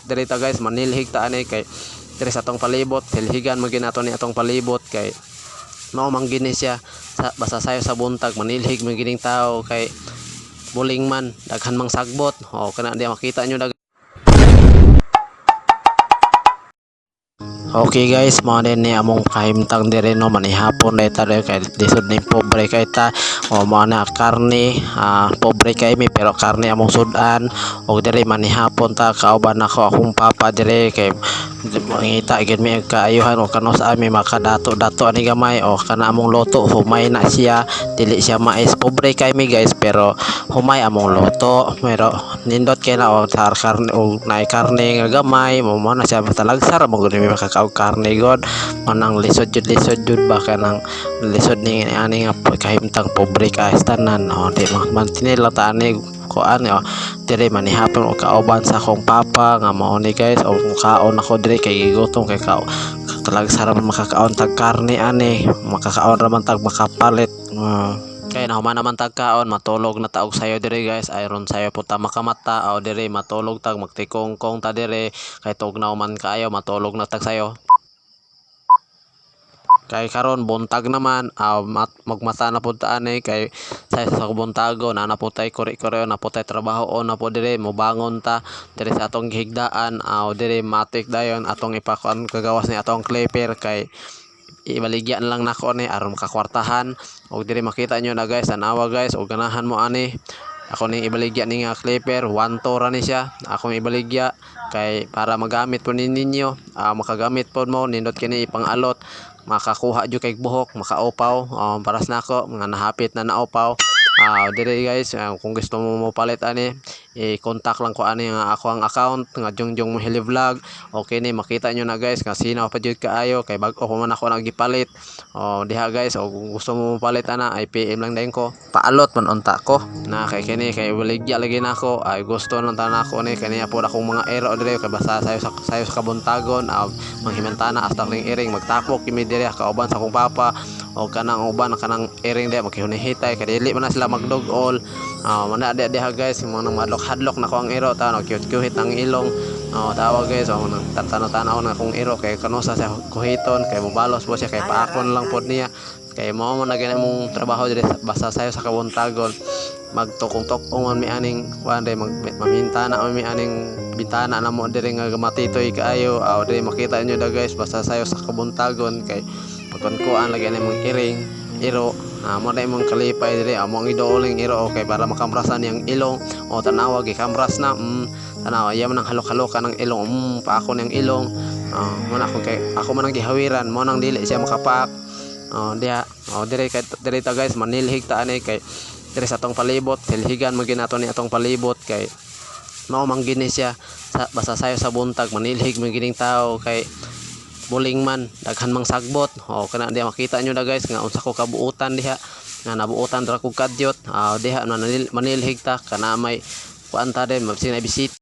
Diri ta, guys, manilhig ta ani kay diri sa atong palibot, hilhigan man ginato ni atong palibot kay mao man gini siya sa, basta sayo sa buntag manilhig man gining tao kay buling man, daghan mang sagbot. O kana diya, makita nyo. Okay guys, mao din ni among kahimtang diri, no, manihapon dahil ta kay lisod ning pobre kay ta. O mao na karne, pobre kay mi pero karne among sudan. Og diri manihapon ta, kauban nako akong papa diri kay mangita gyud mi og kaayuhan o kano sa mi makadato-dato ani gamay. O kana among luto, humay na siya, dili siya mais. Pobre kay mi, guys, pero humay among luto, pero nindot kay na og tar karne og naay karne nga gamay mo mo na siya talagsar mo gud mi makakaog karne god. Manang lisod jud ba, kanang lisod ni ani nga kahimtang pobre ka tanan. O di man tinil lang ta ani kuan. O diri manihapon og kauban sa akong papa nga mao ni, guys. O kaon ako diri kay gigutom kay kao talagsar man makakaon tag karne ani, makakaon ra man tag makapalit. Kay nahuman naman tag kaon, matulog na ta og sayo diri, guys, aron sayo pud ta makamata. O diri matulog tag magtikongkong ta diri kay tugnaw man kaayo, matulog na tag sayo kay karon buntag naman. Magmata na pud ta ani kay sa sa buntago na na pud tay kuri-kuri, na pud tay trabaho na pud diri. Mobangon ta diri sa atong gihigdaan. Aw diri matik dayon atong ipakuan kagawas ni atong clipper kay ibaligya na lang nako ni aron makakwartahan. Og diri makita nyo na, guys, tanawa, guys, og ganahan mo ani, ako ning ibaligya ni nga clipper, 1 ra ni siya akong ibaligya kay para magamit po ni ninyo. Makagamit pod mo, nindot kini ipang-alot, makakuha jud kay buhok, makaupaw. Paras nako mga nahapit na naupaw. Diri guys, kung gusto mo mopalit ani, i-contact lang ko ani nga ako ang account nga Jungjung Mohili Vlog. Okay ni makita nyo na, guys, nga sinaw pa jud kaayo kay bag-o pa man ako nagipalit. O diha, guys, o kung gusto mo mopalit ana ay PM lang dayon ko. Paalot man unta ko na kay kini kay ibaligya lagi nako ay gusto lang tanan nako ni kaniya pod akong mga ero diri kay basta sayo sa kabuntagon, manghimantana hasta ring iring magtapok kimi diri kauban sa akong papa o kanang uban kanang iring diha maghihitay kay dili man na sila magdugol. Mana diha diha, guys, yung mga hadlok na ko ang ero ta cute kuhit ang ilong. Tawag, guys, o nang tanaw-tanaw na akong ero kay kano sa siya kuhiton kay mobalos po siya kay paakon lang pod niya kay mao man na gani mong trabaho diri basta sayo sa kabuntagon magtukong-tukong man mi aning kuan diri, mag mamintana man mi aning bintana namo diri nga matitoy kaayo. Aw diri makita nyo da, guys, basta sayo sa kabuntagon kay pagkuan lagi ani mong iring iro. Mo na imong kalipay diri amo ang iduoling iro okay para makamrasan niyang ilong. O tanawa, gikamras na. Tanawa, iya man ang halok-halokan ng ilong. Paako niyang ilong. Mo na ako kay ako man ang gihawiran mo nang dili siya makapaak. Oh, diha. Oh, diri kay diri ta, guys, manilhig ta ani kay diri sa atong palibot, hilhigan man ginato ni atong palibot kay mao man gini siya sa, basta sayo sa buntag manilhig man gining tao kay buling man, daghan mang sagbot. O kana diha makita nyo na, guys, nga unsa ko kabuutan diha nga nabuutan ra kog kadyot. Diha manilhig ta kana may kuan ta din mabisita.